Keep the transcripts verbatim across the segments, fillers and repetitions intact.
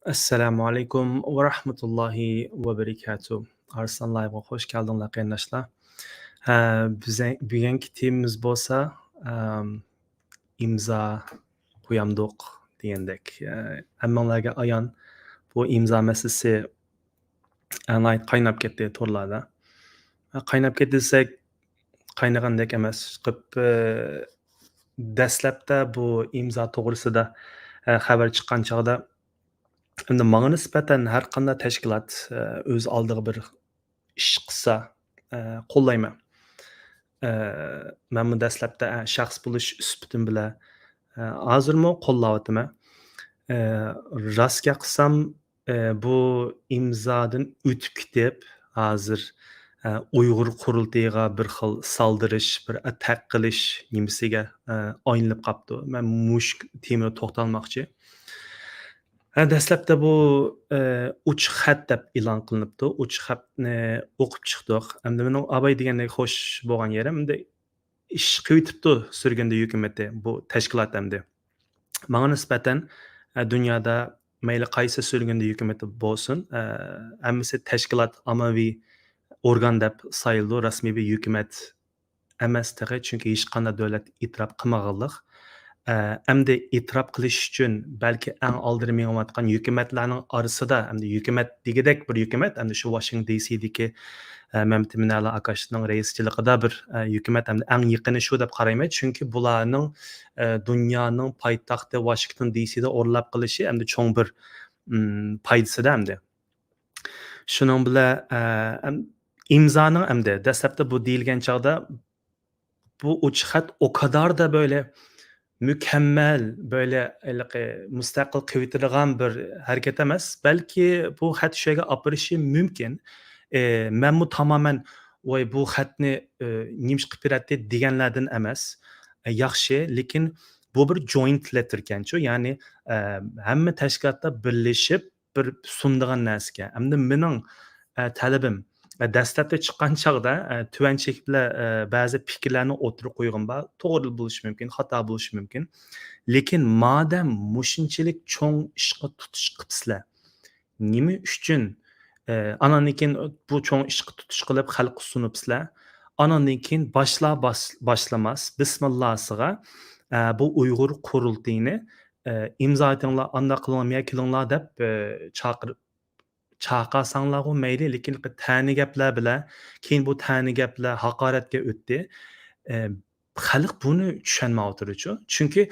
ئەسسالامۇ ئەلەيكۇم ۋە رەھمەتۇللاھى ۋە بەرىكاتۇھ. ئارسلان لايۋغا خوش كەلدىڭلار، قېرىنداشلار. ھە، بىزە-، بۈگۈنكى تېمىمىز بولسا، ئەم، ئىمزا قويامدۇق دېگەندەك. ئە، ھەممىڭلارغا ئايان، بۇ ئىمزا مەسىلىسى، ئە، ناھايىتى قايناپ كەتتى تورلاردا. ئە، قايناپ كەتتى دېسەك، قاينىغاندەك ئەمەس. قىپ-، ئە، دەسلەپتە بۇ ئىمزا توغرىسىدا، ئە، خەۋەر چىققان چاغدا، ئەمدى ماڭا نىسبەتەن ھەر قانداق تەشكىلات، ئە، ئۆز ئالدىغا بىر ئىش قىلسا، ئە، قوللايمەن. ئە، مەنمۇ دەسلەپتە، ئە، شەخس بولۇش سۈپىتىم بىلەن، ئە، ھازىرمۇ قوللاۋاتىمەن. ئە، راست گەپ قىلسام، ئە، بۇ ئىمزادىن ئۆتۈپ كېتىپ، ھازىر، ئە، ئۇيغۇر قۇرۇلتىيىغا بىر خىل سالدۇرۇش، بىر ئەتەك قىلىش نېمىسىگە، ئە، ئايلىنىپ قاپتۇ. مەن مۇشۇ تېمىدا توختالماقچى. ھە، دەسلەپتە بۇ، ئە، ئوچۇق خەت دەپ ئېلان قىلىنىپتۇ. ئوچۇق خەتنى ئوقۇپ چىقتۇق. ئەمدى مېنىڭ ئاباي دېگەندەك خوش بولغان يېرىم، ئەمدى ئىش قىلىۋېتىپتۇ سۈرگۈندە ھۆكۈمىتى، بۇ تەشكىلات ئەمدى. ماڭا نىسبەتەن، ئە، دۇنيادا مەيلى قايسى سۈرگۈندە ھۆكۈمىتى بولسۇن، ئە، ھەممىسى تەشكىلات، ئاممىۋى ئورگان دەپ سايىلىدۇ، رەسمىي بىر ھۆكۈمەت ئەمەس تېخى، چۈنكى ھېچقانداق دۆلەت ئېتىراپ قىلمىغانلىق. ئە، ئەمدى ئېتىراپ قىلىش ئۈچۈن بەلكى ئەڭ ئالدىدا مېڭىۋاتقان ھۆكۈمەتلەرنىڭ ئارىسىدا، ئەمدى ھۆكۈمەت دېگۈدەك بىر ھۆكۈمەت، ئەمدى شۇ ۋاشىنگتون دى سىدىكى، ئە، مەمتىمىن ئەلا ئاكاشنىڭ رەئىسچىلىكىدا بىر، ئە، ھۆكۈمەت ئەمدى ئەڭ يېقىنى شۇ دەپ قارايمەن. چۈنكى بۇلارنىڭ، ئە، دۇنيانىڭ پايتەختى ۋاشىنگتون دى سىدا ئورۇنلاپ قېلىشى ئەمدى چوڭ بىر، ئىم، پايدىسىدا ئەمدى. شۇنىڭ بىلەن، ئە، ئەم، ئىمزانىڭ ئەمدى دەسلەپتە بۇ دېيىلگەن چاغدا بۇ ئوچۇق خەت ئو قەدەردە بۆلە مۇكەممەل، بۆلە ھېلىقى مۇستەقىل قىلىۋېتىدىغان بىر ھەرىكەت ئەمەس. بەلكى بۇ خەت شۇ يەرگە ئاپىرىشى مۇمكىن. ئە، مەنمۇ تامامەن، ۋاي، بۇ خەتنى، ئە، نېمىش قىلىپ بېرەتتى دېگەنلەردىن ئەمەس. ئە، ياخشى، لېكىن بۇ بىر جوينت لېتتېركەنچۇ، يەنى، ئە، ھەممە تەشكىلاتلار بىرلىشىپ بىر سۇنىدىغان نەرسىكەن. ئەمدى مېنىڭ، ئە، تەلىپىم، ئە، دەسلەپتە چىققان چاغدا، ئە، تۆۋەن چېكىت بىلەن، ئە، بەزى پىكىرلەرنى ئوتتۇرىغا قويغان بار. توغرا بولۇشى مۇمكىن، خاتا بولۇشى مۇمكىن. لېكىن مادەم مۇشۇنچىلىك چوڭ ئىشقا تۇتۇش قىپسىلەر، نېمە ئۈچۈن، ئە، ئاناندىن كېيىن بۇ چوڭ ئىشقا تۇتۇش قىلىپ خەلققە سۇنۇپسىلەر، ئاناندىن كېيىن باشلار باس-، باشلىماس بىسمىللاسىغا، ئە، بۇ ئۇيغۇر قۇرۇلتىيىنى، ئە، ئىمزا ئېتىڭلار، ئانداق قىلىڭلار، مۇيە كېلىڭلار دەپ، ئە، چاقىر-، چاقىرساڭلارغۇ مەيلى، لېكىن تەنە گەپلەر بىلەن، كېيىن بۇ تەنە گەپلەر ھاقارەتكە ئۆتتى. ئە، خەلق بۇنى چۈشەنمەيۋاتىدۇچۇ. چۈنكى،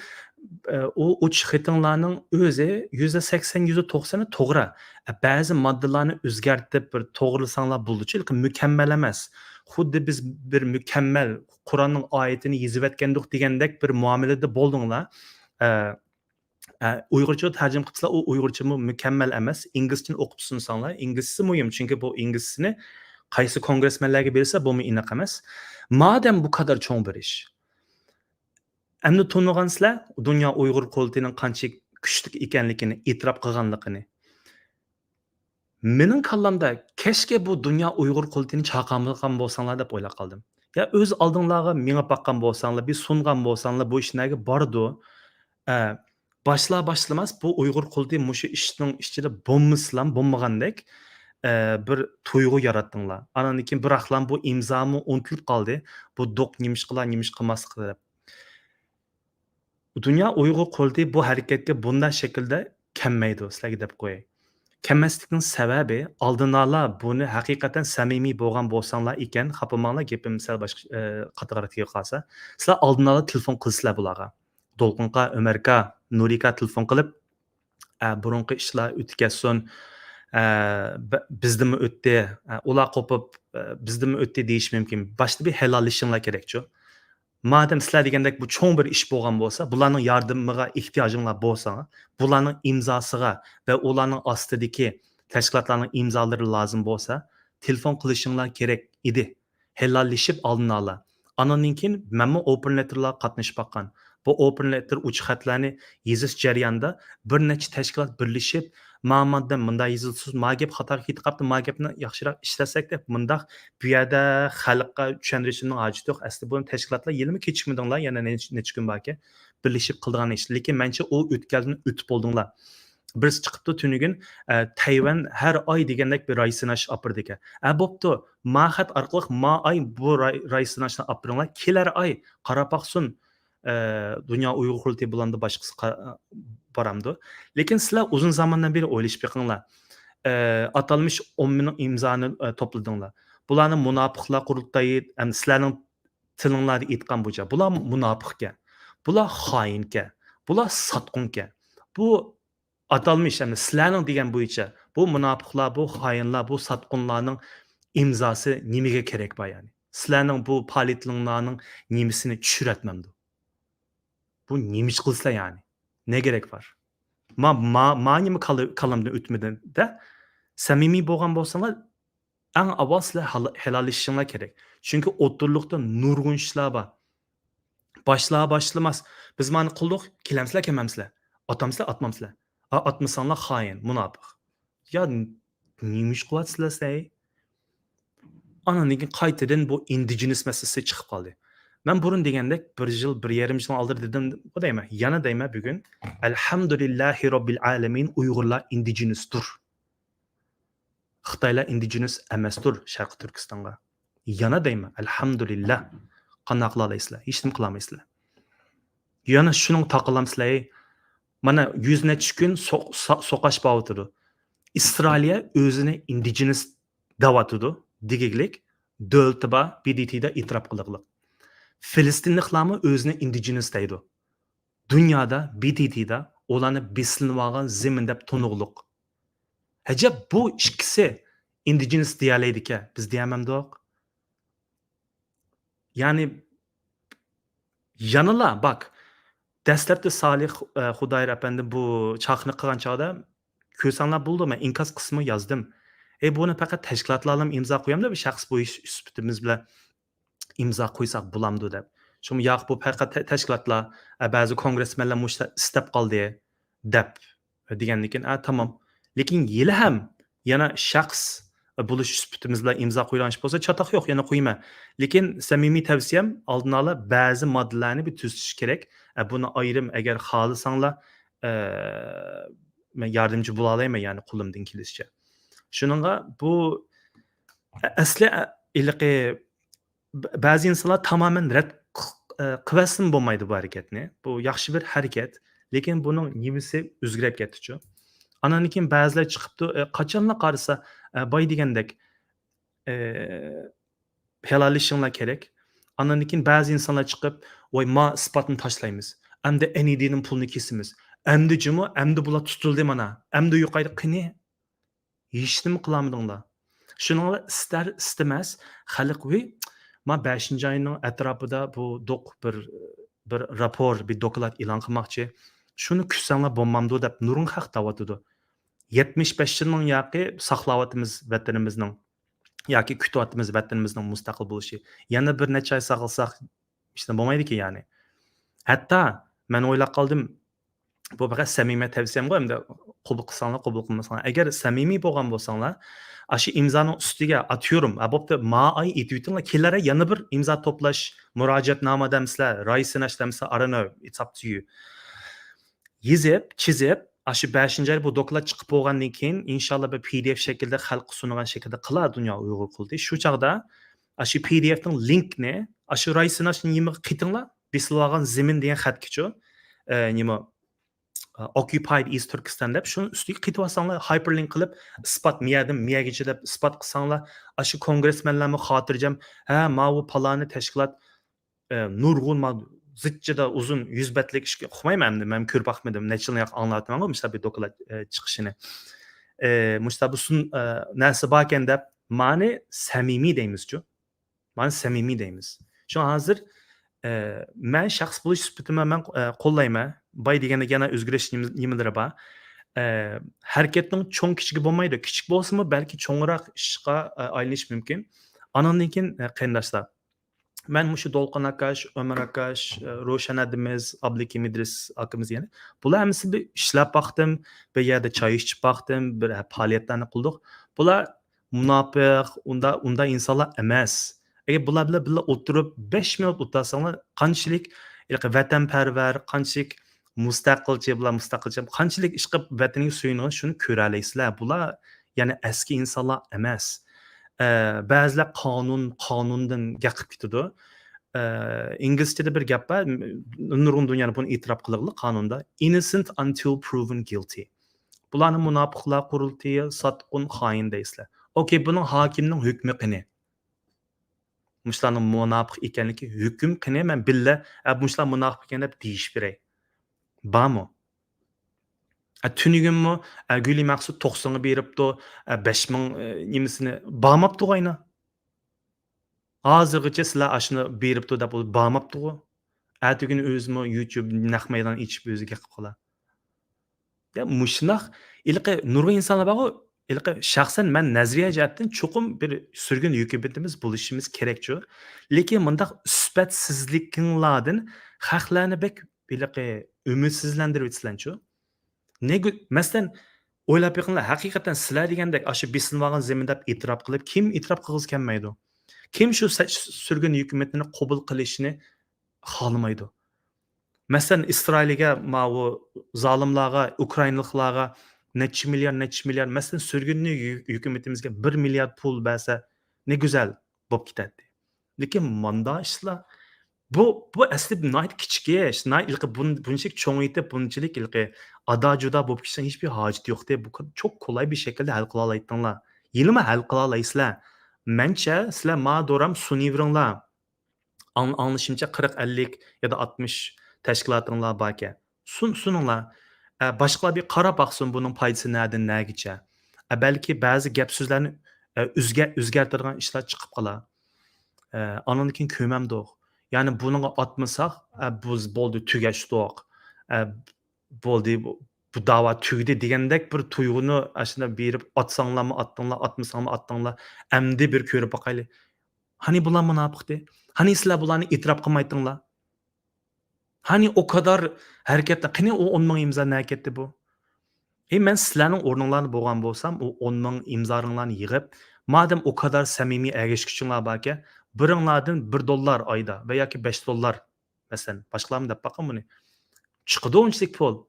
ئە، ئۇ ئوچۇق خېتىڭلارنىڭ ئۆزى يۈزدە سەكسەن، يۈزدە توقسىنى توغرا. ئە، بەزى ماددىلارنى ئۆزگەرتىپ بىر توغرىلىساڭلار بولىدۇچۇ، لېكىن مۇكەممەل ئەمەس. خۇددى بىز بىر مۇكەممەل قۇرئاننىڭ ئايىتىنى يېزىۋەتكەندۇق دېگەندەك بىر مۇئامىلىدە بولدۇڭلار. ئە، ئە، ئۇيغۇرچىغا تەرجىمە قىلسىلا، ئۇ ئۇيغۇرچىمۇ مۇكەممەل ئەمەس. ئىنگلىزچىنى ئوقۇپ سۇنساڭلار، ئىنگلىزچىسى مۇھىم، چۈنكى بۇ ئىنگلىزچىسىنى قايسى كونگرېسمېنلەرگە بېرسە، بۇمۇ ئېنىق ئەمەس. مادەم بۇ قەدەر چوڭ بىر ئىش، ئەمدى تونۇغانسىلەر دۇنيا ئۇيغۇر قۇرۇلتىيىنىڭ قانچە كۈچلۈك ئىكەنلىكىنى، ئېتىراپ قىلغانلىقىنى. مېنىڭ كاللامدا، كەچكە بۇ دۇنيا ئۇيغۇر قۇرۇلتىيىنى چاقىرمىغان بولساڭلار دەپ ئويلاپ قالدىم. يا ئۆز ئالدىڭلارغا مېڭىپ باققان بولساڭلار، بىر سۇنغان بولساڭلار، بۇ ئىش نەگە بارىدۇ؟ ئە، باشلار باشلىماس بۇ ئۇيغۇر قۇرۇلتىيى مۇشۇ ئىشنىڭ ئىچىدە بولمىسىلام، بولمىغاندەك، ئە، بىر تۇيغۇ ياراتتىڭلار. ئاناندىن كېيىن بىراقلام بۇ ئىمزامۇ ئۇنتۇلۇپ قالدى. بۇ دوق نېمىشقىلا، نېمىشقا قىلماسلىقى دەپ. دۇنيا ئۇيغۇر قۇرۇلتىيى بۇ ھەرىكەتكە بۇنداق شەكىلدە كەممەيدۇ، سىلەرگە دەپ قوياي. كەممەسلىكنىڭ سەۋەبى، ئالدىن ئالا بۇنى ھەقىقەتەن سەمىمىي بولغان بولساڭلار ئىكەن، خاپا بولماڭلار، گېپىم سەل باشقا، ئە، قاتتىقراق تېگىپ قالسا. سىلەر ئالدىن ئالا تېلېفون قىلىسىلەر بۇلارغا. دولقۇنقا، ئۆمەركا، نۇرىكا تېلېفون قىلىپ، ئە، بۇرۇنقى ئىشلار ئۆتۈپ كەتسۇن، ئە، بە-، بىزدىمۇ ئۆتتى، ئە، ئۇلار قوپۇپ، ئە، بىزدىمۇ ئۆتتى دېيىشى مۇمكىن. باشتا بىر ھېلاللىشىڭلار كېرەكچۇ. مادەم سىلەر دېگەندەك بۇ چوڭ بىر ئىش بولغان بولسا، بۇلارنىڭ ياردىمىغا ئېھتىياجىڭلار بولسا، بۇلارنىڭ ئىمزاسىغا ۋە ئۇلارنىڭ ئاستىدىكى تەشكىلاتلارنىڭ ئىمزالىرى لازىم بولسا، تېلېفون قىلىشىڭلار كېرەك ئىدى. ھېلاللىشىپ ئالدىن ئالا. ئانىڭدىن كېيىن مەنمۇ ئوپېن لېتتېرلارغا قاتنىشىپ باققان. بۇ ئوپېن لېتتېر ئوچۇق خەتلەرنى يېزىش جەريانىدا بىر نەچچە تەشكىلات بىرلىشىپ، ما ماددە مۇنداق يېزىلسىز، ما گەپ خاتا كېتىپ قاپتۇ، ما گەپنى ياخشىراق ئىشلەتسەك دەپ مۇنداق بۇ يەردە خەلققە چۈشەندۈرۈشنىڭ ھاجىتى يوق. ئەسلى بۇنى تەشكىلاتلار ھېلىمۇ كېچىكمىدىڭلار، يەنە نەچ-، نەچچە كۈن باركەن. بىرلىشىپ قىلىدىغان ئىش. لېكىن مەنچە ئۇ ئۆتكەلدىن ئۆتۈپ بولدۇڭلار. بىرسى چىقىپتۇ تۈنۈگۈن، ئە، تەيۋەن ھەر ئاي دېگەندەك بىر راي سىناش ئاپىرىدىكەن. ئە، بوپتۇ، ما خەت ئارقىلىق ما ئاي بۇ راي، راي سىناشنى ئاپىرىڭلار. كېلەر ئاي قاراپ باقسۇن، ئە، دۇنيا ئۇيغۇر قۇرۇلتىيى بولامدۇ، باشقىسى قا-، بارامدۇ؟ لېكىن سىلەر ئۇزۇن زاماندىن بېرى ئويلىشىپ بېقىڭلار. ئە، ئاتالمىش ئون مىڭ ئىمزانى، ئە، توپلىدىڭلار. بۇلارنى مۇناپىقلار قۇرۇلتىيى، ئەمدى سىلەرنىڭ تىلىڭلاردا ئېيتقان بويىچە، بۇلار مۇناپىقكەن، بۇلار خائىنكەن، بۇلار ساتقۇنكەن. بۇ ئاتالمىش، ئەمدى سىلەرنىڭ دېگەن بويىچە، بۇ مۇناپىقلار، بۇ خائىنلار، بۇ ساتقۇنلارنىڭ ئىمزاسى نېمىگە كېرەك بار يەنى؟ سىلەرنىڭ بۇ پائالىيەتلىرىڭلارنىڭ نېمىسىنى چۈشۈرەتمەمدۇ؟ بۇ نېمە ئىش قىلىسىلەر يەنى؟ نە كېرەك بار؟ ما، ما، ما نېمە كالا-، كالامدىن ئۆتمىدى دە؟ سەمىمىي بولغان بولساڭلار، ئەڭ ئاۋۋال سىلەر ھالا-، ھېلاللىشىشىڭلار كېرەك. چۈنكى ئوتتۇرىلىقتا نۇرغۇن ئىشلار بار. باشلار باشلىماس. بىز مانا قىلدۇق، كېلەمسىلەر، كەلمەمسىلەر؟ ئاتامسىلەر، ئاتمامسىلەر؟ ئا-، ئاتمىساڭلار خائىن، مۇناپىق. يا ن-، نېمە ئىش قىلىۋاتىسىلەر سەي؟ ئانان كېيىن قايتىدىن بۇ ئىندىجېنىس مەسىلىسى چىقىپ قالدى. مەن بۇرۇن دېگەندەك بىر يىل، بىر يېرىم يىل ئالدىدا دېدىم، دەيمەن، يەنە دەيمەن بۈگۈن، ئەلھەمدۇلىللاھى رەببىل ئالەمىن، ئۇيغۇرلار ئىندىجېنىستۇر. خىتايلار ئىندىجېنىس ئەمەستۇر شەرقىي تۈركىستانغا. يەنە دەيمەن، ئەلھەمدۇلىللا. قانداق قىلالايسىلەر؟ ھېچنېمە قىلالمايسىلەر. يەنە شۇنىڭغا تاقىلامسىلەر؟ مانا يۈز نەچچە كۈن سو-، سا-، سوقاش بارىۋاتىدۇ. ئىسرائىلىيە ئۆزىنى ئىندىجېنىس دەۋاتىدۇ. دېگۈلۈك دۆلىتى بار، بى دى تىدا ئېتىراپ قىلغۇلۇق. فىلىستىنلىقلارمۇ ئۆزىنى ئىندىجېنىس دەيدۇ. دۇنيادا، بى دى تىدا ئۇلارنى بېسىلىۋالغان زېمىن دەپ تونۇغلۇق. ئەجەب، بۇ ئىككىسى ئىندىجېنىس دېيەلەيدىكەن، بىز دېيەلمەمدۇق؟ يەنى، يەنىلا باك، دەسلەپتە سالىھ، ئە، خۇدايار ئەپەندى بۇ چاقىرىق قىلغان چاغدا، كۆرسەڭلار بولىدۇ، مەن ئىنكاس قىسمىغا يازدىم. ئەي، بۇنى پەقەت تەشكىلاتلارلا ئىمزا قويامدۇ، بىر شەخس بويىچە سۈپىتىمىز بىلەن ئىمزا قويساق بولامدۇ دەپ. شۇمۇ ياق، بۇ پەقەت تە-، تەشكىلاتلار، ئە، بەزى كونگرېسمېنلار مۇشۇ ئىستەپ قالدى دەپ دېگەندىكىن، ئە، تامام. لېكىن ھېلىھەم يەنە شەخس بولۇش سۈپىتىمىز بىلەن ئىمزا قويۇلغان ئىش بولسا، چاتاق يوق، يەنە قويىمەن. لېكىن سەمىمىي تەۋسىيەم، ئالدىن ئالا بەزى ماددىلارنى بىر تۈزىتىش كېرەك. ئە، بۇنى ئايرىم، ئەگەر خالىساڭلار، ئە، مەن ياردەمچى بولالايمەن، يەنى قولۇمدىن كېلىشىچە. شۇنىڭغا بۇ ئە-، ئەسلى، ئە، ھېلىقى بە-، بەزى ئىنسانلار تامامەن رەت ق-، ئە، قىلىۋەتسىمۇ بولمايدۇ بۇ ھەرىكەتنى. بۇ ياخشى بىر ھەرىكەت، لېكىن بۇنىڭ نېمىسى ئۆزگىرىپ كەتتىچۇ. ئانان كېيىن بەزىلەر چىقىپتۇ، ئە، قاچانلا قارىسا، ئە، باي دېگەندەك، ئە، ھېلاللىشىڭلار كېرەك. ئانان كېيىن بەزى ئىنسانلار چىقىپ، ۋاي، ما ئىسپاتنى تاشلايمىز. ئەمدى ئېن ئى دىنىڭ پۇلىنى كېسىمىز. ئەمدى جۇمۇ، ئەمدى بۇلار تۇتۇلدى مانا. ئەمدى يوقايدۇ. قېنى؟ ھېچنېمە قىلالمىدىڭلار. شۇنىڭ بىلەن ئىستەر ئىستىمەس خەلق، ۋى، ما بەشىنچى ئاينىڭ ئەتراپىدا بۇ دوق بىر، بىر راپور، بىر دوكلات ئېلان قىلماقچى. شۇنى كۈتسەڭلار بولمامدۇ دەپ نۇرغۇن خەق دەۋاتىدۇ. يەتمىش بەش يىلنىڭ ياقى ساقلاۋاتىمىز ۋەتىنىمىزنىڭ ياكى كۈتۈۋاتىمىز ۋەتىنىمىزنىڭ مۇستەقىل بولۇشى. يەنە بىر نەچچە ئاي ساقلىساق، ھېچنېمە بولمايدىكەن يەنى. ھەتتا مەن ئويلاپ قالدىم، بۇ پەقەت سەمىمىي تەۋسىيەمغۇ، ئەمدى قوبۇل قىلساڭلار، قوبۇل قىلمىساڭلار. ئەگەر سەمىمىي بولغان بولساڭلار، ئاشۇ ئىمزانىڭ ئۈستىگە ئاتيورۇم، ھە، بوپتۇ، ما ئاي ئېتىۋېتىڭلار، كېلەر ئاي يەنە بىر ئىمزا توپلاش، مۇراجىئەتنامە دەمسىلەر، راي سىناش دەمسىلەر، I don't know, it's up to you. يېزىپ، چىزىپ، ئاشۇ بەشىنچى ئايدا بۇ دوكلات چىقىپ بولغاندىن كېيىن، ئىنشاللا بىر پى دى ئېف شەكلىدە خەلققە سۇنغان شەكىلدە قىلار دۇنيا ئۇيغۇر قۇرۇلتىيى. شۇ چاغدا ئاشۇ پى دى ئېفنىڭ لىنكىنى، ئاشۇ راي سىناشنىڭ نېمىگە قېتىڭلار، بېسىلىۋالغان زېمىن دېگەن خەتكىچۇ، ئە، نېمە، ئا، Occupied East Turkestan دەپ، شۇنىڭ ئۈستىگە قېتىۋالساڭلار، hyperlink قىلىپ، ئىسپات، مىيەدىن مىيەگىچە دەپ ئىسپات قىلساڭلار، ئاشۇ كونگرېسمەنلەرمۇ خاتىرجەم، ھە، ماۋۇ پالانى تەشكىلات، ئە، نۇرغۇن ما-، زىچچىدا ئۇزۇن يۈز بەتلىك ئىشقا ئۇقمايمەن ئەمدى، مەن كۆرۈپ باقمىدىم، نەچچە يىلدىن ياقى ئاڭلاۋاتىمەنغۇ، مۇشۇنداق بىر دوكلات، ئە، چىقىشىنى. ئە، مۇشۇنداق بىر سۇن-، ئە، نەرسە باركەن دەپ، مانى سەمىمىي دەيمىزچۇ. مانا سەمىمىي دەيمىز. شۇڭا ھازىر، ئە، مەن شەخس بولۇش سۈپىتىمە مەن، ئە، قوللايمەن. باي دېگەندە يەنە ئۆزگىرىش نېمە-، نېمىلىرى بار. ئە، ھەرىكەتنىڭ چوڭ كىچىكى بولمايدۇ. كىچىك بولسىمۇ بەلكى چوڭراق ئىشقا، ئە، ئايلىنىشى مۇمكىن. ئانىڭدىن كېيىن، ئە، قېرىنداشلار، مەن مۇشۇ دولقۇن ئاكاش، ئۆمەر ئاكاش، ئە، روشەن ھەدىمىز، ئابلىكىم ئىدرىس ئاكىمىز يەنە. بۇلار ھەممىسى بىر ئىشلەپ باقتىم، بىر يەردە چاي ئىچىپ باقتىم، بىر پائالىيەتلەرنى قىلدۇق. بۇلار مۇناپىق، ئۇندا-، ئۇنداق ئىنسانلار ئەمەس. ئەگەر بۇلار بىلەن بىللە ئولتۇرۇپ، بەش مىنۇت ئولتۇرساڭلار، قانچىلىك ھېلىقى ۋەتەنپەرۋەر، قانچىلىك مۇستەقىلچى، بۇلار مۇستەقىلچى، قانچىلىك ئىشقىلىپ ۋەتىنىگە سۆيۈنگىنى شۇنى كۆرەلەيسىلەر. بۇلار، يەنى، ئەسكى ئىنسانلار ئەمەس. ئە، بەزىلەر قانۇن، قانۇندىن گەپ قىلىپ كېتىدۇ. ئە، ئىنگلىزچىدە بىر گەپ بار، نۇرغۇن دۇنيادا بۇنى ئېتىراپ قىلغىلى قانۇندا، «Innocent until proven guilty». بۇلارنى مۇناپىقلار قۇرۇلتىيى، ساتقۇن، خائىن دەيسىلەر. ئوكەي، بۇنىڭ ھاكىمنىڭ ھۆكمى قېنى؟ مۇشۇلارنىڭ مۇناپىق ئىكەنلىكى ھۆكۈم قېنى؟ مەن بىللە، ئە، مۇشۇلار مۇناپىق ئىكەن دەپ دېيىشىپ بېرەي. بارمۇ؟ ئە، تۈنۈگۈنمۇ، ئە، گۈلى مەخسۇت توقسانغا بېرىپتۇ، ئە، بەش مىڭ، ئە، نېمىسىنى بارماپتۇ ئاينا. ھازىرغىچە سىلەر ئاشۇنى بېرىپتۇ دەپ بارماپتۇغۇ. ئەتىگۈنى ئۆزىمۇ يۇتۇب نەق مەيدان ئېچىپ ئۆزى گەپ قىلىپ قالا. يا مۇشۇنداق ھېلىقى نۇرغۇن ئىنسانلار بارغۇ، ھېلىقى شەخسەن مەن نەزەرىيە جەھەتتىن چوقۇم بىر سۈرگۈن ھۆكۈمىتىمىز بولۇشىمىز كېرەكچۇ. لېكىن مۇنداق سۈپەتسىزلىكىڭلاردىن خەقلەرنى بەك ھېلىقى ئۈمىدسىزلەندۈرۈۋېتىسىلەرچۇ. نېگە، مەسىلەن، ئويلاپ بېقىڭلار، ھەقىقەتەن سىلەر دېگەندەك ئاشۇ بېسىلىۋالغان زېمىن دەپ ئېتىراپ قىلىپ، كىم ئېتىراپ قىلغۇسى كەلمەيدۇ؟ كىم شۇ سە-، سۈرگۈن ھۆكۈمىتىنى قوبۇل قىلىشنى خالىمايدۇ؟ مەسىلەن، ئىسرائىلگە، ماۋۇ زالىملارغا، ئۇكرائىنىلىقلارغا نەچچە مىليار، نەچچە مىليار، مەسىلەن، سۈرگۈننى ھۆ-، ھۆكۈمىتىمىزگە بىر مىليارد پۇل بەرسە، نە گۈزەل بولۇپ كېتەتتى. لېكىن ماندا ئىشلار، بۇ، بۇ ئەسلى ناھايىتى كىچىك ئىش. ناھايىتى ھېلىقى بۇن-، بۇنچىلىك چوڭىيتىپ، بۇنچىلىك ھېلىقى ئادا-جۇدا بولۇپ كېتىشنىڭ ھېچبىر ھاجىتى يوق. بۇ ك-، چوق قولاي بىر شەكىلدە ھەل قىلالايتتىڭلار. يەنىمۇ ھەل قىلالايسىلەر. مەنچە، سىلەر ما دورام سۇنۇۋېرىڭلار. ئاڭ-، ئاڭلىشىمچە، قىرىق، ئەللىك يا دا ئاتمىش تەشكىلاتىڭلار باركەن. سۇن-، سۇنۇڭلار. ئە، باشقىلار بىر قاراپ باقسۇن، بۇنىڭ پايدىسى نەدىن نەگىچە. ئە، بەلكى بەزى گەپ سۆزلەرنى، ئە، ئۆزگە-، ئۆزگەرتىدىغان ئىشلار چىقىپ قالار. ئە، ئانىڭدىن كېيىن كۆمەمدۇق. يەنى بۇنىڭغا ئاتمىساق، ئە، بىز بولدى، تۈگەشتۇق. ئە، بولدى، بۇ، بۇ داۋا تۈگىدى دېگەندەك بىر تۇيغۇنى ئاشۇنداق بېرىپ، ئاتساڭلارمۇ ئاتتىڭلار، ئاتمىساڭلار ئاتتىڭلار. ئەمدى بىر كۆرۈپ باقايلى. قانى بۇلار مۇناپىقتى؟ قانى سىلەر بۇلارنى ئېتىراپ قىلمايتتىڭلار؟ قانى ئۇ قەدەر ھەرىكەتتە، قېنى ئۇ ئون مىڭ ئىمزا نەگە كەتتى بۇ؟ ئەي، مەن سىلەرنىڭ ئورنۇڭلاردا بولغان بولسام، ئۇ ئون مىڭ ئىمزاڭلارنى يىغىپ، مادەم ئۇ قەدەر سەمىمىي ئەگەشكۈچىڭلار باركەن، بىرىڭلاردىن بىر دوللار ئايدا ۋە ياكى بەش دوللار، مەسىلەن، باشقىلارمۇ دەپ باققىن بۇنى. چىقىدۇ ئۇنچىلىك پۇل.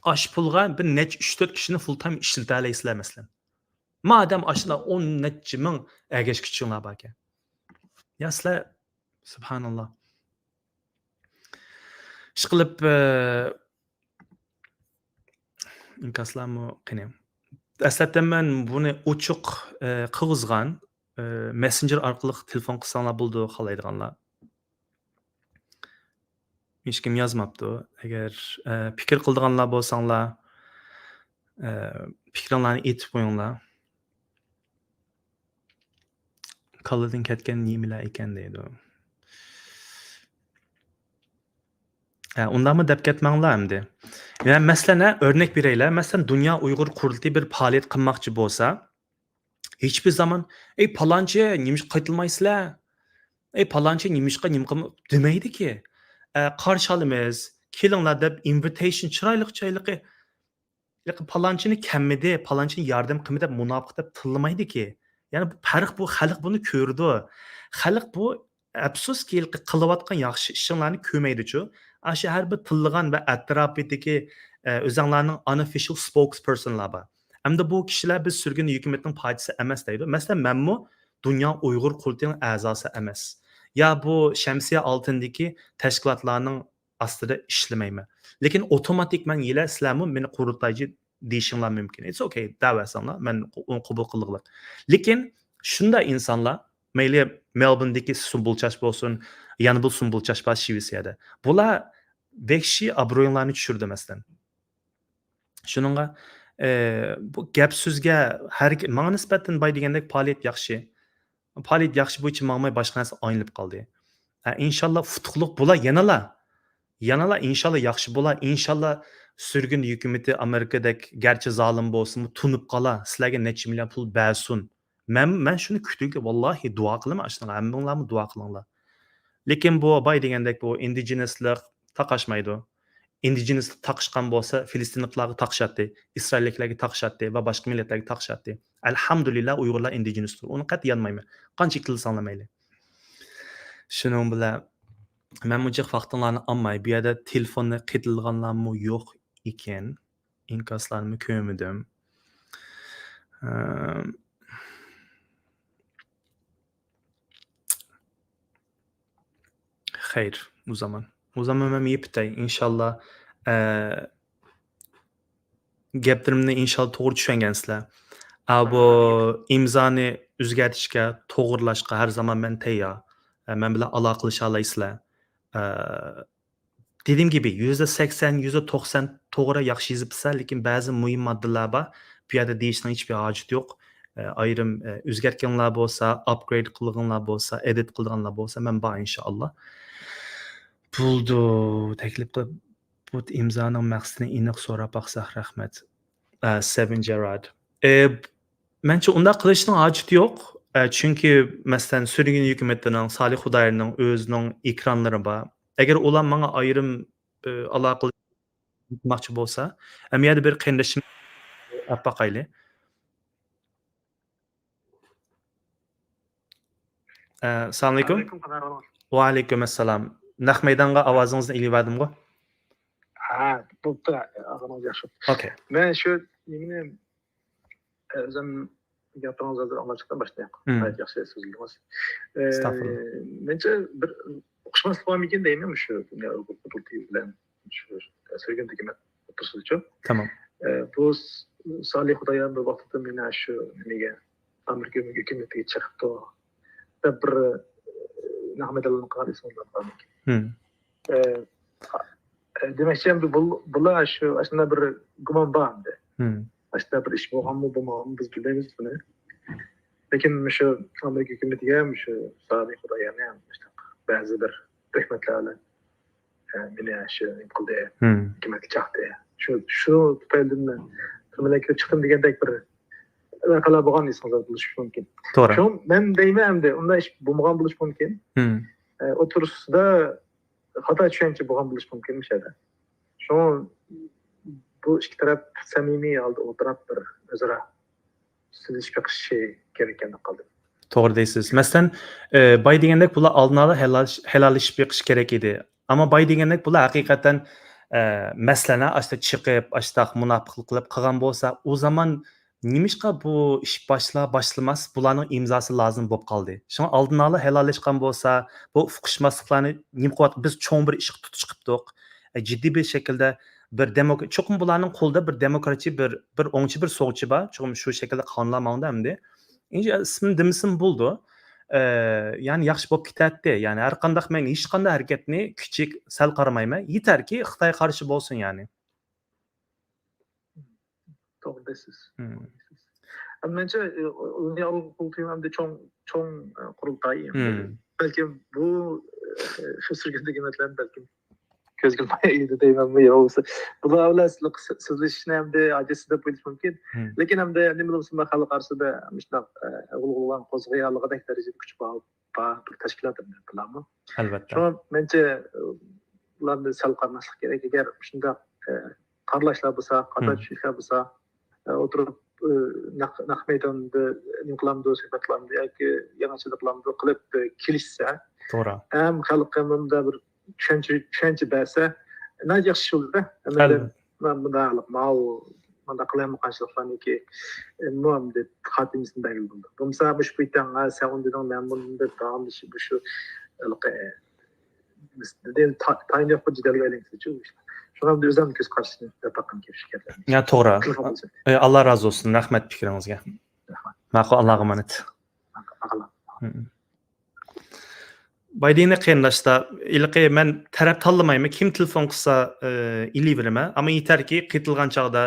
ئاشۇ پۇلغا بىر نەچچە، ئۈچ تۆت كىشىنى فۇل تايم ئىشلىتەلەيسىلەر، مەسىلەن. مادەم ئاشۇلار ئون نەچچە مىڭ ئەگەشكۈچىڭلار باركەن. يا سىلەر، سۇبھاناللا. ئىشقىلىپ، ئە، ئىنكاسلارمۇ قېنى؟ ئەسلەتتە مەن بۇنى ئوچۇق، ئە، قىلغۇزغان، ئە، مەسسېنجېر ئارقىلىق تېلېفون قىلساڭلار بولىدۇ، خالايدىغانلار. ھېچكىم يازماپتۇ. ئەگەر، ئە، پىكىر قىلىدىغانلار بولساڭلار، ئە، پىكرىڭلارنى ئېيتىپ قويۇڭلار. كاللىدىن كەتكەن نېمىلەر ئىكەن دەيدۇ. ھە، ئۇنداقمۇ دەپ كەتمەڭلار ئەمدى. يەنە مەسىلەن، ھە، ئۆرنەك بېرەيلى. مەسىلەن، دۇنيا ئۇيغۇر قۇرۇلتىيى بىر پائالىيەت قىلماقچى بولسا، ھېچبىر زامان، «ئەي، پالانچى، نېمىشقا قايتۇرمايسىلەر؟ ئەي، پالانچى، نېمىشقا نېمە قىلما-» دېمەيدىكى. ئە، «قارشى ئالىمىز، كېلىڭلار» دەپ، ئىنۋىتېيشن، چىرايلىق، چىرايلىقى، ھېلىقى پالانچىنى كەممىدى، پالانچىنى ياردەم قىلمىدى دەپ مۇناپىق دەپ تىللىمايدىكى. يەنى بۇ پەرق بۇ، خەلق بۇنى كۆرىدۇ. خەلق بۇ، ئەپسۇسكى، ھېلىقى قىلىۋاتقان ياخشى ئىشىڭلارنى كۆرمەيدۇچۇ. ئاشۇ ھەر بىر تىللىغان ۋە ئەتراپىدىكى، ئە، ئۆزەڭلارنىڭ ئانئوفىشال سپوكسپېرسونلار بار. ئەمدى بۇ كىشىلەر بىز سۈرگۈن ھۆكۈمەتنىڭ پارچىسى ئەمەس دەيدۇ. مەسىلەن، مەنمۇ دۇنيا ئۇيغۇر قۇرۇلتىيىنىڭ ئەزاسى ئەمەس. يا بۇ شەمسىيە ئالتۇندىكى تەشكىلاتلارنىڭ ئاستىدا ئىشلىمەيمەن. لېكىن ئوتوماتىكمەن يىلە سىلەرمۇ مېنى قۇرۇلتايچى دېيىشىڭلار مۇمكىن. It's okay، دەۋەرسەڭلار، مەن ئۇنى قوبۇل قىلغۇلۇق. لېكىن شۇنداق ئىنسانلار، مەيلى مېلبورندىكى سۇمبۇل چاچ بولسۇن، يەنە بىر سۇمبۇل چاچ بار شىۋېتسىيەدە. بۇلار ۋەھشىي ئابرۇيۇڭلارنى چۈشۈردى، مەسىلەن. شۇنىڭغا، ئى، بۇ گەپ سۆزگە ھەرگە-، ماڭا نىسبەتەن باي دېگەندەك پائالىيەت ياخشى. پائالىيەت ياخشى بويىچە ماڭماي باشقا نەرسە ئايلىنىپ قالدى. ھە، ئىنشاللا ئۇتۇقلۇق بولا يەنىلا. يەنىلا ئىنشاللا ياخشى بولا. ئىنشاللا سۈرگۈن ھۆكۈمىتى ئامېرىكىدەك گەرچە زالىم بولسىمۇ تونۇپ قالا. سىلەرگە نەچچە مىليون پۇل بەرسۇن. مەن، مەن شۇنى كۈتۈگە، ۋاللاھى دۇئا قىلىمەن ئاشۇنىڭغا. ھەممىڭلارمۇ دۇئا قىلىڭلار. لېكىن بۇ باي دېگەندەك بۇ ئىندىجېنىسلىق تاقاشمايدۇ. ئىندىجېنىسلىق تاقىشقان بولسا، فىلىستىنلىقلارغا تاقىشاتتى، ئىسرائىللىكلەرگە تاقىشاتتى ۋە باشقا مىللەتلەرگە تاقىشاتتى. ئەلھەمدۇلىللا، ئۇيغۇرلار ئىندىجېنىستۇر. ئۇنى قەتئىي يانمايمەن. قانچە ئىككىلىساڭلار مەيلى. شۇنىڭ بىلەن مەنمۇ جىق ۋاقتىڭلارنى ئالماي، بۇ يەردە تېلېفوننى قېتىلىغانلارمۇ يوق ئىكەن. ئىنكاسلارنىمۇ كۆرمىدىم. ئەم، خەير، ئۇ زامان. ئۇ زامان مەن يېپىتەي، ئىنشاللا، ئە، گەپلىرىمنى ئىنشاللا توغرا چۈشەنگەنسىلەر. ئا، بۇ ئىمزانى ئۆزگەرتىشكە، توغرىلاشقا ھەر زامان مەن تەييار. ئە، مەن بىلەن ئالاقىلىشالايسىلەر. ئە، دېدىم گېپى، يۈزدە سەكسەن، يۈزدە توقسان توغرا ياخشى يېزىپسىلەر، لېكىن بەزى مۇھىم ماددىلار بار. بۇ يەردە دېيىشنىڭ ھېچبىر ھاجىتى يوق. ئە، ئايرىم، ئە، ئۆزگەرتكەنلەر بولسا، ئاپگرېيد قىلغانلار بولسا، ئېدىت قىلغانلار بولسا، مەن بار ئىنشائاللا. بولدى، تەكلىپ قىلىپ، بۇ ئىمزانىڭ مەقسىتىنى ئېنىق سوراپ باقساق، رەھمەت. ئە، سېۋېن جېرارد. ئە، مەنچە ئۇنداق قىلىشنىڭ ھاجىتى يوق. ئە، چۈنكى، مەسىلەن، سۈرگۈن ھۆكۈمىتىنىڭ، سالىھ خۇدايارنىڭ ئۆزىنىڭ ئېكرانلىرى بار. ئەگەر ئۇلار ماڭا ئايرىم، ئە، ئالاقە قىلماقچى بولسا، ئەمما يەنە بىر قېرىندىشىم ئەپ باقايلى. ئە، ئەسسالامۇئەلەيكۇم. ئەلەيكۇم سالام. ۋەئەلەيكۇم ئەسسالام. نەق مەيدانغا ئاۋازىڭىزنى ئېلىۋەردىمغۇ؟ ھە، بوپتۇ، ئاغىنىڭىز ياخشى. ئوكەي. مەن شۇ نېمىنى، ئە، ئۆزۈم گېپىڭىزنى ھازىر ئاڭلاپ چىقتىم باشتا. مم. ناھايىتى ياخشى سۆزلىدىڭىز. ئە، ئەستەغپۇرۇللا. مەنچە بىر ئوخشىماسلىق بارمىكىن دەيمەن، مۇشۇ دۇنيا ئۇيغۇر قۇرۇلتىيى بىلەن شۇ سۈرگۈندىكى مەن ئوتتۇرىسىدىچۇ. تامام. ئە، بۇ س-، سالىھ خۇدايار بىر ۋاقىتتا مېنى شۇ نېمىگە، ئامېرىكا ھۆكۈمىتىگە چېقىپتۇ دەپ بىر، ئە، نەق مەيدانلارنى قىلغان ئېسىڭىزدە بارمىكىن؟ مم. ئە، ئە، دېمەكچى، ئەمدى بۇ-، بۇلار شۇ، ئاشۇنداق بىر گۇمان بار ئەمدى. مم. ئاشۇنداق بىر ئىش بولغانمۇ، بولمىغانمۇ بىز بىلمەيمىز بۇنى. لېكىن مۇشۇ ئامېرىكا ھۆكۈمىتىگە مۇشۇ سالىھ خۇدايارنى بەزى بىر تۆھمەتلەر بىلەن ئە، مېنى شۇ نېمە قىلدى، مم. ھۆكۈمەتكە چاقتى. شۇ، شۇ تۈپەيلىدىن مەن تۈرمىلەرگە كىرىپ چىقتىم دېگەندەك بىر ۋەقەلەر بولغان ئېسىڭىزدە بولۇشى مۇمكىن. توغرا. شۇڭا مەن دەيمەن ئەمدى، ئۇنداق ئىش بولمىغان بولۇشى مۇمكىن. مم. ئە، ئوتتۇرىسىدا خاتا چۈشەنچە بولغان بولۇشى مۇمكىن مۇشۇ يەردە. شۇڭا بۇ ئىككى تەرەپ سەمىمىي ھالدا ئولتۇرۇپ بىر ئۆزئارا سېلىشىپ بېقىشى كېرەككەندەك قىلدى. توغرا دەيسىز. مەسىلەن، ئە، باي دېگەندەك بۇلار ئالدىن ئالا ھەلال-، ھەلاللىشىپ بېقىش كېرەك ئىدى. ئەمما باي دېگەندەك بۇلار ھەقىقەتەن، ئە، مەسىلەن، ئاشتا چىقىپ، ئاشتاق مۇناپىقلىق قىلىپ قىلغان بولسا، ئۇ زامان نېمىشقا بۇ ئىش باشلا-، باشلىماس، بۇلارنىڭ ئىمزاسى لازىم بولۇپ قالدى. شۇڭا ئالدىن ئالا ھەلاللاشقان بولسا، بۇ ئۇقۇشماسلىقلارنى نېمە قىلىۋاتقان، بىز چوڭ بىر ئىشقا تۇتۇش قىپتۇق. ئە، جىددىي بىر شەكىلدە بىر دېموك-، چوقۇم بۇلارنىڭ قولىدا بىر دېموكراتچى، بىر، بىر ئوڭچى، بىر سوغچى بار. چوقۇم شۇ شەكىلدە قانۇنلار ماڭىدۇ ئەمدى. ئىنشا-، ئىسمىنى دېمىسىمۇ بولىدۇ. ئە، يەنى ياخشى بولۇپ كېتەتتى. يەنى ھەر قانداق مەن ھېچقانداق ھەرىكەتنى كىچىك، سەل قارىمايمەن. يېتەركى خىتاي قارشى بولسۇن يەنى. توغرا دەيسىز. مم. مەنچە، ئە، ئۇنى ئالغا قىلتىيمەن ئەمدى چوڭ، چوڭ، ئە، قۇرۇلتاي ئەمدى. مم. بەلكىم بۇ، ئە، شۇ سۈرگۈندىكى مەسىلەنى بەلكىم كۆزگە ئىلماي ئىدى دەيمەنمۇ يوق بولسا. بۇلار بىلەن سىلىق سۆ-، سۆزلىشىشنى ئەمدى ئاجىزسىز دەپ ئويلىشى مۇمكىن. مم. لېكىن ئەمدى نېمە بولسا خەلق ئارىسىدا مۇشۇنداق، ئە، غۇلغۇلىلارنى قوزغىيالىغۇدەك دەرىجىدە كۈچ بار، بار بىر تەشكىلات ئەمدى بۇلارمۇ. ئەلۋەتتە. شۇڭا مەنچە، ئە، بۇلارنى سەل قارىماسلىق كېرەك. ئەگەر مۇشۇنداق، ئە، قارىلاشلار بولسا، خاتا مم. چۈشىنىشلەر بولسا، ئە، ئولتۇرۇپ، ئە، نەق، نەق مەيداندا نېمە قىلامدۇ، سۆھبەت قىلامدۇ ياكى يېڭىچىلىق قىلامدۇ قىلىپ، ئە، كېلىشسە، توغرا. ھەم خەلققە مۇنداق بىر چۈشەنچە، چۈشەنچە بەرسە، ناھايىتى ياخشى ئىش بولىدۇ. ئەمەلىيەتتە ئەلۋەتتە. مەن مۇنداق، ماۋۇ مۇنداق قىلىۋاتقان ئىشلارنىڭكى، ئە، مۇ-، دەپ خاتىمىسىنى بەرگىلى بولىدۇ. بولمىسا مۇشۇ بىتەڭ، ھە، سەن ئۇنى دېدىڭ، مەن بۇنى دەپ داۋاملىشىپ مۇشۇ ھېلىقى، ئە، دېدى، تا-، تايىنى يوق بىر جېدەلگە ئايلىنىپ كېتىدۇ ئىشلار. شۇڭا ئەمدى ئۆزۈمنىڭ كۆز قارىشىنى دەپ باققىنىم كېلىپ شۇ گەپلەرنى. يا، توغرا. تېلېفون قىلسۇن. ئى، ئاللا رازى بولسۇن. رەھمەت پىكرىڭىزگە. رەھمەت. ماقۇل، ئاللاغا ئامانەت. ماقۇل، ماقۇل. ھم. بايدىنى قېرىنداشلار، ھېلىقى مەن تەرەپ تاللىمايمەن. كىم تېلېفون قىلسا، ئى، ئېلىۋېرىمەن. ئەمما يېتەركى، قېتىلغان چاغدا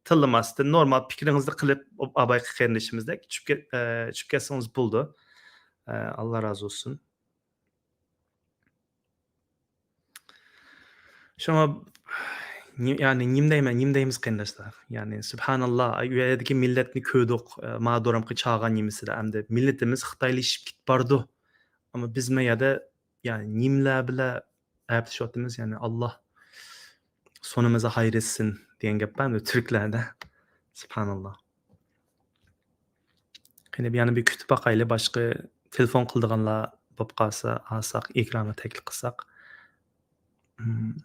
تىللىماستىن، نورمال پىكرىڭىزنى قىلىپ، ئاۋايقى قېرىندىشىمىزدەك چۈشۈپ كەت-، ئى، چۈشۈپ كەتسىڭىز بولىدۇ. ئى، ئاللا رازى بولسۇن. شۇڭا، نى-، يەنى نېمە دەيمەن، نېمە دەيمىز قېرىنداشلار؟ يەنى، سۇبھاناللا، ئاي، ئۇ يەردىكى مىللەتنى كۆردۇق، ئە، ما دورامقا چاغان نېمىسىدە، ئەمدى مىللىتىمىز خىتايلىشىپ كېتىپ بارىدۇ. ئەمما بىز ما يەردە، يەنى نېمىلەر بىلەن ئەپلىشىۋاتىمىز، يەنى، ئاللا سونىمىزنى خەير ئەتسۇن دېگەن گەپ بار ئەمدى تۈركلەردە. سۇبھاناللا. قېنى، يەنە بىر كۈتۈپ باقايلى، باشقا تېلېفون قىلىدىغانلار بولۇپ قالسا، ئالساق، ئېكرانغا تەكلىپ قىلساق. مم.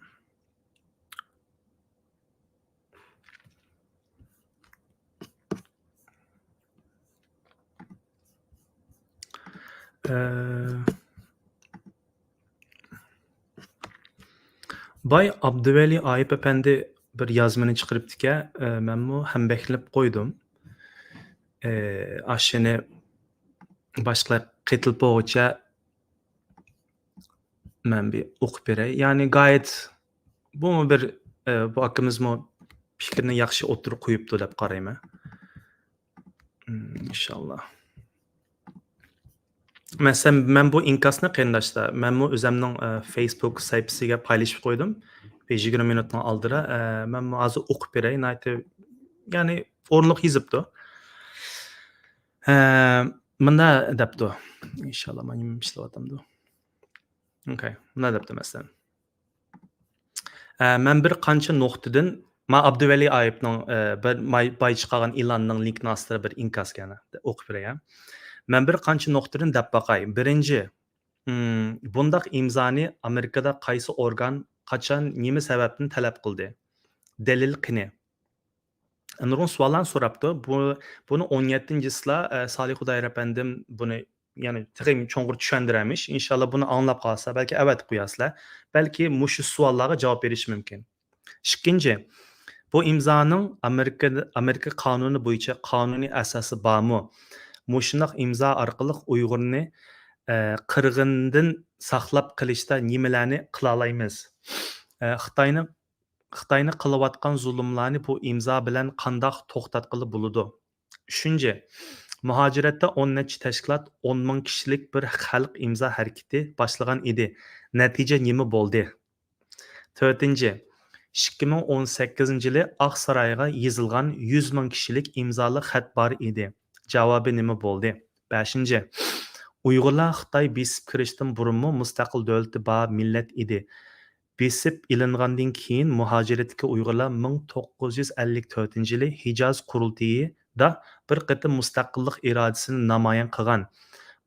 ئە، باي ئابدۇۋەلى ئايۇپ ئەپەندى بىر يازمىنى چىقىرىپتىكەن، ئە، مەنمۇ ھەمبەھىرلىنىپ قويدۇم. ئە، ئاشۇنى باشقىلار قېتىلىپ بولغۇچە مەن بىر ئوقۇپ بېرەي. يەنى گايەت بۇمۇ بىر، ئە، بۇ ئاكىمىزمۇ پىكرىنى ياخشى ئوتتۇرىغا قويۇپتۇ دەپ قارايمەن. مم، ئىنشاللا. مەسىلەن، مەن بۇ ئىنكاسنى قېرىنداشلار، مەنمۇ ئۆزەمنىڭ، ئە، فېيسبۇك سەھىپىسىگە پايلىشىپ قويدۇم. بىر يىگىرمە مىنۇتنىڭ ئالدىدا، ئە، مەنمۇ ھازىر ئوقۇپ بېرەي. ناھايىتى، يەنى ئورۇنلۇق يېزىپتۇ. ئە، مۇندا دەپتۇ. ئىنشاللا، مانا نېمە ئىشلەۋاتامدۇ؟ ئوكەي، مۇندا دەپتۇ مەسىلەن. ئە، مەن بىر قانچە نۇقتىدىن، ما ئابدۇۋەلى ئايۇپنىڭ، ئە، بىر ماي-، باي چىقارغان ئېلاننىڭ لىنكىنىڭ ئاستىدا بىر ئىنكاس يەنە ئوقۇپ بېرەي. مەن بىر قانچە نۇقتىدىن دەپ باقاي. بىرىنچى، ئىم، بۇنداق ئىمزانى ئامېرىكىدا قايسى ئورگان، قاچان، نېمە سەۋەبتىن تەلەپ قىلدى؟ دەلىل قېنى؟ نۇرغۇن سوئاللارنى سوراپتۇ. بۇ، بۇنى ئون يەتتىنچى چىسلا، ئە، سالىھ خۇدايار ئەپەندىم بۇنى، يەنى تېخى چوڭقۇر چۈشەندۈرەرمىش. ئىنشاللا بۇنى ئاڭلاپ قالسا، بەلكى ئەۋەتىپ قويارسىلەر. بەلكى مۇشۇ سوئاللارغا جاۋاب بېرىشى مۇمكىن. ئىككىنچى، بۇ ئىمزانىڭ ئامېرىكا، ئامېرىكا قانۇنى بويىچە قانۇنىي ئاساسى بارمۇ؟ مۇشۇنداق ئىمزا ئارقىلىق ئۇيغۇرنى، ئە، قىرغىندىن ساقلاپ قېلىشتا نېمىلەرنى قىلالايمىز؟ ئە، خىتاينىڭ خىتاينى قىلىۋاتقان زۇلۇملارنى بۇ ئىمزا بىلەن قانداق توختاتقىلى بولىدۇ؟ ئۈچىنچى، مۇھاجىرەتتە ئون نەچچە تەشكىلات ئون مىڭ كىشىلىك بىر خەلق ئىمزا ھەرىكىتى باشلىغان ئىدى. نەتىجە نېمە بولدى؟ تۆتىنچى، ئىككى مىڭ ئون سەككىزىنچى يىلى ئاقسارايغا يېزىلغان يۈز مىڭ كىشىلىك ئىمزالىق خەت بار ئىدى. جاۋابى نېمە بولدى؟ بەشىنچى، ئۇيغۇرلار خىتاي بېسىپ كىرىشتىن بۇرۇنمۇ مۇستەقىل دۆلىتى بار مىللەت ئىدى. بېسىپ ئېلىنغاندىن كېيىن مۇھاجىرەتتىكى ئۇيغۇرلار مىڭ توققۇز يۈز ئەللىك تۆتىنچى يىلى ھىجاز قۇرۇلتىيىدا بىر قېتىم مۇستەقىللىق ئىرادىسىنى نامايان قىلغان.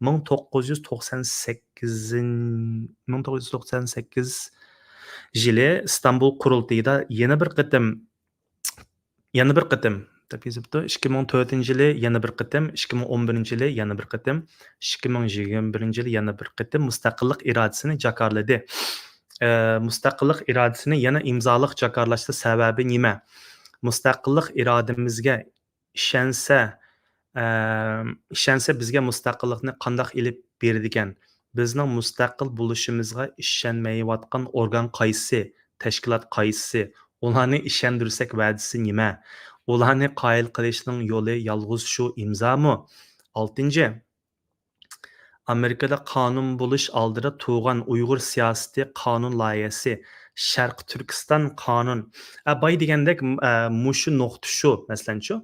مىڭ توققۇز يۈز توقسان سەككىزىنچى، مىڭ توققۇز يۈز توقسان سەككىز يىلى ئىستانبۇل قۇرۇلتىيىدا يەنە بىر قېتىم يەنە بىر قېتىم دەپ يېزىپتۇ. ئىككى مىڭ تۆتىنچى يىلى يەنە بىر قېتىم، ئىككى مىڭ ئون بىرىنچى يىلى يەنە بىر قېتىم، ئىككى مىڭ يىگىرمە بىرىنچى يىلى يەنە بىر قېتىم مۇستەقىللىق ئىرادىسىنى جاكارلىدى. ئە، مۇستەقىللىق ئىرادىسىنى يەنە ئىمزالىق جاكارلاشتا سەۋەبى نېمە؟ مۇستەقىللىق ئىرادىمىزگە ئىشەنسە، ئە، ئىشەنسە بىزگە مۇستەقىللىقنى قانداق ئېلىپ بېرىدىكەن؟ بىزنىڭ مۇستەقىل بولۇشىمىزغا ئىشەنمەيۋاتقان ئورگان قايسىسى؟ تەشكىلات قايسىسى؟ ئۇلارنى ئىشەندۈرسەك ۋەدىسى نېمە؟ ئۇلارنى قايىل قىلىشنىڭ يولى يالغۇز شۇ ئىمزامۇ؟ ئالتىنچى، ئامېرىكىدا قانۇن بولۇش ئالدىدا تۇغان ئۇيغۇر سىياسىتى قانۇن لايىھەسى، شەرقىي تۈركىستان قانۇن. ئە، باي دېگەندەك، ئە، مۇشۇ نۇقتا شۇ، مەسىلەنچۇ،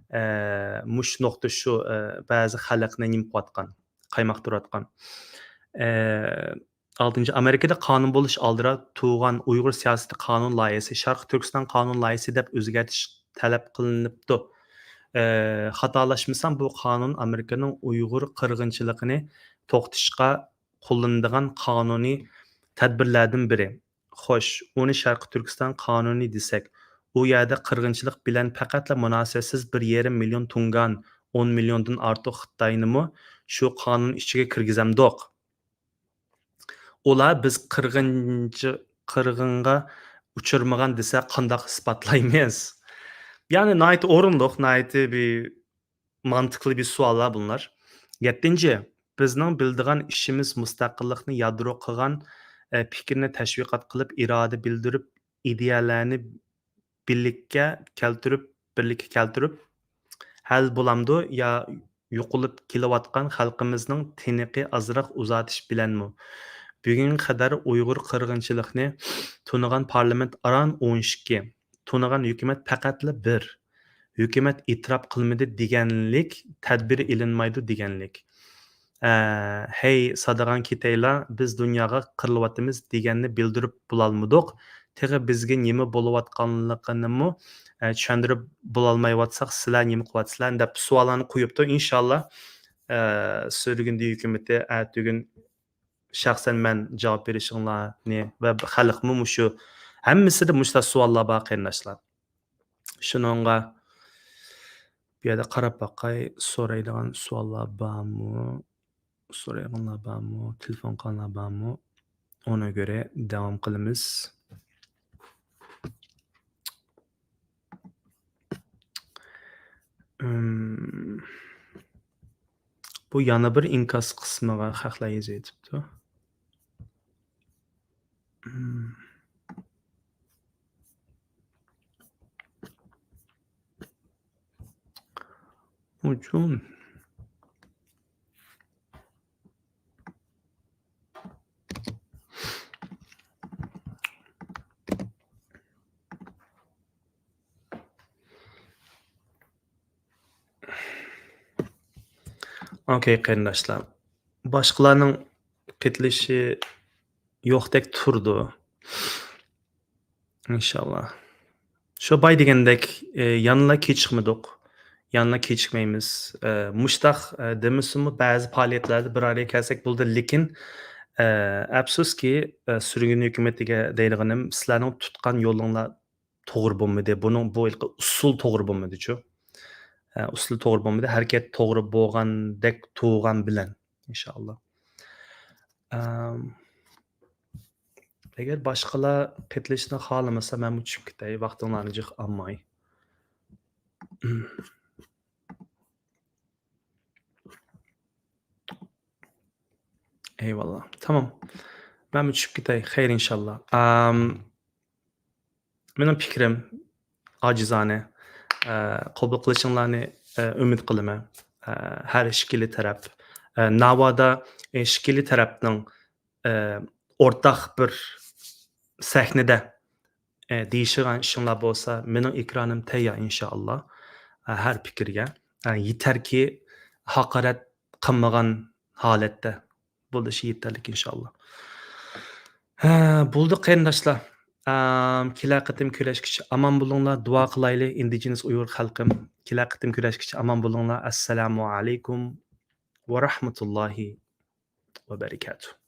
ئە، مۇشۇ نۇقتا شۇ، ئە، بەزى خەلقنى نېمە قىلىۋاتقان، قايماقتۇرۇۋاتقان. ئە، ئالتىنچى، ئامېرىكىدا قانۇن بولۇش ئالدىدا تۇغان ئۇيغۇر سىياسىتى قانۇن لايىھەسى، شەرقىي تۈركىستان قانۇن لايىھەسى دەپ ئۆزگەرتىش تەلەپ قىلىنىپتۇ. ئە، خاتالاشمىسام، بۇ قانۇن ئامېرىكىنىڭ ئۇيغۇر قىرغىنچىلىقىنى توختىتىشقا قوللىنىدىغان قانۇنىي تەدبىرلەردىن بىرى. خوش، ئۇنى شەرقىي تۈركىستان قانۇنى دېسەك، ئۇ يەردە قىرغىنچىلىق بىلەن پەقەتلا مۇناسىۋەتسىز بىر يېرىم مىليون تۇڭگان، ئون مىليوندىن ئارتۇق خىتاينىمۇ شۇ قانۇن ئىچىگە كىرگۈزەمدۇق؟ ئۇلار بىز قىرغىنچى-، قىرغىنغا ئۇچرىمىغان دېسە قانداق ئىسپاتلايمىز؟ يەنى ناھايىتى ئورۇنلۇق، ناھايىتى بىر مانتىقلىق بىر سوئاللار بۇلار. يەتتىنچى، بىزنىڭ بىلىدىغان ئىشىمىز مۇستەقىللىقنى يادرو قىلغان، ئە، پىكىرنى تەشۋىقات قىلىپ، ئىرادە بىلدۈرۈپ، ئىدىيەلەرنى بىرلىككە كەلتۈرۈپ، بىرلىككە كەلتۈرۈپ، ھەل بولامدۇ يا يوقىلىپ كېلىۋاتقان خەلقىمىزنىڭ تىنىقى ئازراق ئۇزارتىش بىلەنمۇ؟ بۈگۈنگە قەدەر ئۇيغۇر قىرغىنچىلىقنى تونۇغان پارلامېنت ئاران ئون ئىككى، تونۇغان ھۆكۈمەت پەقەتلا بىر. ھۆكۈمەت ئېتىراپ قىلمىدى دېگەنلىك تەدبىر ئېلىنمايدۇ دېگەنلىك. ئە، ھەي، سادىغان كېتەيلا، بىز دۇنياغا قىرىلىۋاتىمىز دېگەننى بىلدۈرۈپ بولالمىدۇق. تېخى بىزگە نېمە بولۇۋاتقانلىقىنىمۇ، ئە، چۈشەندۈرۈپ بولالمايۋاتساق، سىلەر نېمە قىلىۋاتىسىلەر دەپ سوئاللارنى قويۇپتۇ. ئىنشاللا، ئە، سۈرگۈندە ھۆكۈمىتى ئەتىگۈن شەخسەن مەن جاۋاب بېرىشىڭلارنى ۋە خەلقمۇ مۇشۇ، ھەممىسىدە مۇشۇنداق سوئاللار بار، قېرىنداشلار. شۇنىڭغا بۇ يەردە قاراپ باقاي، سورايدىغان سوئاللار بارمۇ؟ سورايدىغانلار بارمۇ؟ تېلېفون قىلغانلار بارمۇ؟ ئونا گۆرە داۋام قىلىمىز. ئىم، بۇ يەنە بىر ئىنكاس قىسمىغا خەقلەر يېزىۋېتىپتۇ. ئىم. ئۇچۇن. ئوكەي، قېرىنداشلار. باشقىلارنىڭ قېتىلىشى يوقتەك تۇرىدۇ. ئىنشاللا. شۇ باي دېگەندەك، ئە، يەنىلا كېچىكمىدۇق. يەنىلا كېچىكمەيمىز. ئە، مۇشتاق، ئە، دېمىسىمۇ بەزى پائالىيەتلەردە بىر ئارىغا كەلسەك بولدى. لېكىن، ئە، ئەپسۇسكى، ئە، سۈرگۈن ھۆكۈمىتىگە دەيدىغىنىم، سىلەرنىڭ تۇتقان يولۇڭلار توغرا بولمىدى. بۇنىڭ، بۇ ھېلىقى ئۇسۇل توغرا بولمىدىچۇ. ئە، ئۇسۇل توغرا بولمىدى. ھەرىكەت توغرا بولغاندەك تۇرغان بىلەن، ئىنشاللا. ئەم، ئەگەر باشقىلار قېتىلىشنى خالىمىسا، مەنمۇ چۈشۈپ كېتەي، ۋاقتىڭلارنى جىق ئالماي. ئەيۋاللا. تامام. مەنمۇ چۈشۈپ كېتەي. خەير، ئىنشاللا. ئام، مېنىڭ پىكرىم ئاجىزانە. ئە، قوبۇل قىلىشىڭلارنى، ئە، ئۈمىد قىلىمەن. ئە، ھەر ئىككىلا تەرەپ، ئە، ناۋادا ئىككىلا تەرەپنىڭ، ئە، ئورتاق بىر سەھنىدە، ئە، دېيىشىدىغان ئىشىڭلار بولسا، مېنىڭ ئېكرانىم تەييار، ئىنشائاللا. ئە، ھەر پىكىرگە، ئە، يېتەركى ھاقارەت قىلمىغان ھالەتتە بولۇشى يېتەرلىك، ئىنشائاللا. ھە، بولدى، قېرىنداشلار. ئەم، كېلەر قېتىم كۆرۈشكىچە ئامان بولۇڭلار، دۇئا قىلايلى، ئىندىجېنىس ئۇيغۇر خەلقىم. كېلەر قېتىم كۆرۈشكىچە ئامان بولۇڭلار. ئەسسالامۇ ئەلەيكۇم ۋە رەھمەتۇللاھى ۋە بەرىكاتۇھ.